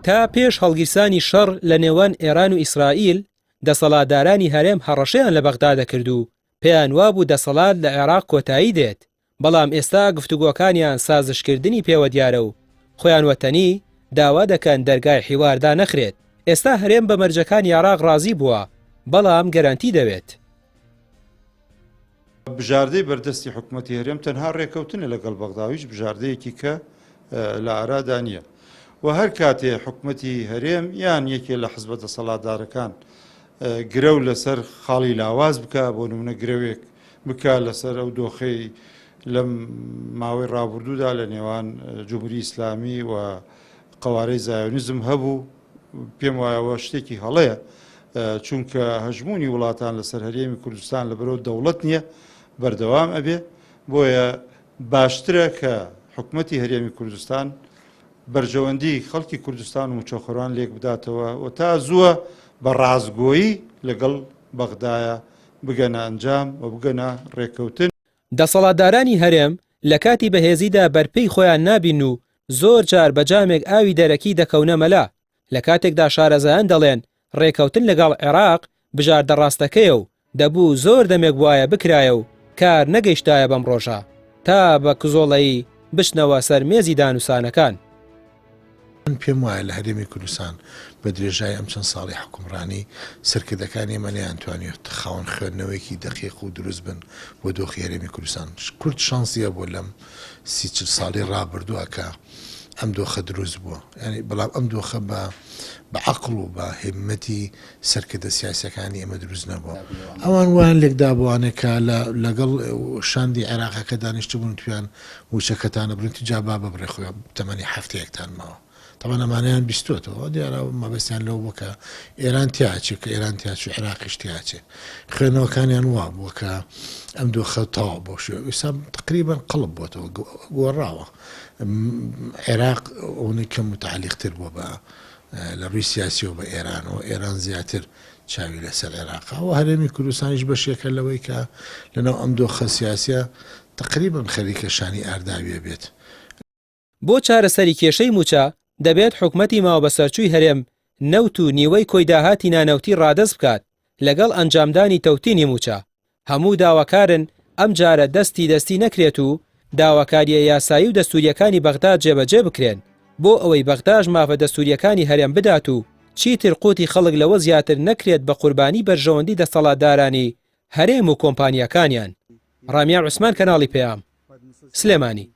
تا پێش هەڵگیرسانی شەڕ لە نێوان ئێران و ئیسرائیل، دەسەڵاتدارانی هەرێم هەڕەشەیان لە بەغدا دەکرد و پێیان وابوو دەسەڵات لە عێراق کۆتایی دێت، بەڵام ئێستا گفتوگۆکانیان سازشکردنی پێوە دیارە و خۆیان وەتەنی داوا دەکەن دەرگای حیوار دانەخرێت، ئێستا هەرێم بە مەرجەکانی عێراق ڕازی بووە، بەڵام گەرەنتی دەوێت. بژاردەی بەردەستی حکومەتی هەرێم تەنها رێکەوتنە لەگەڵ بەغدا و هیچ بژاردەیەکی کە لە ئارادا نییە و هەر کاتێ حکومەتی هەرێم یان یەکێ لە حزبە دەسەڵاتدارەکان گرەو لەسەر خاڵی لاواز بکە بۆ نمونە گرەوێک بکە لەسەر ئەو دۆخەی لەم ماوەی ڕابردوودا لە نێوان جمهوری ئیسلامی و قەوارەی زایۆنیزم هەبوو پێم وایە ئەوە شتێکی هەڵەیە چونکە هەژموونی وڵاتان لەسەر هەرێمی کوردستان لەبەرەوە دەوڵەت نییە بەردەوام ئەبێ بۆیە باشترە کە حکومەتی هەرێمی کوردستان بەرژەوەندی خەڵکی کوردستان و موچەخۆران لێک بداتەوە و تا زووە بە ڕاستگۆیی لەگەڵ بەغدایە بگەنە ئەنجام و بگەنە ڕێککەوتن. دەسەڵاتدارانی هەرێم لە کاتی بەهێزیدا بەرپێی خۆیان نابین و زۆر جار بە جامێک ئاوی دەرەکی دەکەونە مەلا، لە کاتێکدا شارەزایان دەڵێن رێکەوتن لەگەڵ عێراق بژاردە راستەکەیە و دەبوو زۆر دەمێک بوایە بکرایە و کار نەگەیشتایە بەم رۆژە تا بە کزۆڵەیی بچنەوە سەر مێزی دانوسانەکان. من پێم وایە لە هەرێمی کوردستان بە درێژای ئەم چەند ساڵەی حوکمڕانی، سەرکردەکانی ئێمە نەیانتوانیوە خاوەن خوێندنەوەیەکی دەقیق و دروست بن بۆ دۆخی هەرێمی کوردستان. کورد شانسی هەبووە لەم سی چل ساڵەی ڕابردووە کە ئەم دۆخە دروست بووە. یانی بەڵام ئەم دۆخە بە بە عەقڵ و بە هیممەتی سەرکردە سیاسییەکانی ئێمە دروست نەبووە. ئەوان وایان لێکدابووانێ کە لە لەگەڵ شاندی عێراقەکە دانیشتبوون وتبیان مووچەکەتان ئەبرن جا با ببڕێ خۆ تەمەنی هەفتەیەکتان ماوە. تەبعەن ئەمانەیان بیستووەتەوە دیارە مەبەستیان لەوە بووە کە ئێران تیا ئەچێ کە ئێران تیا چوو عێراقیش تیا ئەچێ. خوێندنەوەکانیان وا بووە کە ئەم دۆخە تەواو بەو شێوە ئێستا تەقریبەن قەڵب بۆتەوە گۆڕاوە. عێراق ئەوەنەی کەم متعەلیقتر بووە بە لە ڕووی سیاسیەوە بە ئێرانەوە، ئێران زیاتر چاوی لەسەر عێراقە و هەرێمی کوردستانیش بەشێکە لەوەی کە لەناو ئەم دۆخە سیاسیە تەقریبەن خەریکە شانی ئارداویە بێت. بۆ چارەسەری کێشەی مووچە، دەبێت حکومەتی ماوەبەسەرچووی هەرێم نەوت و نیوەی کۆی داهاتی نانەوتی ڕادەست بکات لەگەڵ ئەنجامدانی تەوتینی مووچە، هەموو داواکارن ئەمجارە دەستی دەستی نەکرێت و داواکارییە یاسایی و دەستورییەکانی بەغدا جێبەجێ بکرێن بۆ ئەوەی بەغداش مافە دەستورییەکانی هەرێم بدات و چیتر قوتی خەڵک لەوە زیاتر نەکرێت بە قوربانی بەرژەوەندی دەستەڵاتدارانی هەرێم و کۆمپانیاکانیان. ڕامیار عوسمان کەناڵی پەیام، سلێمانی.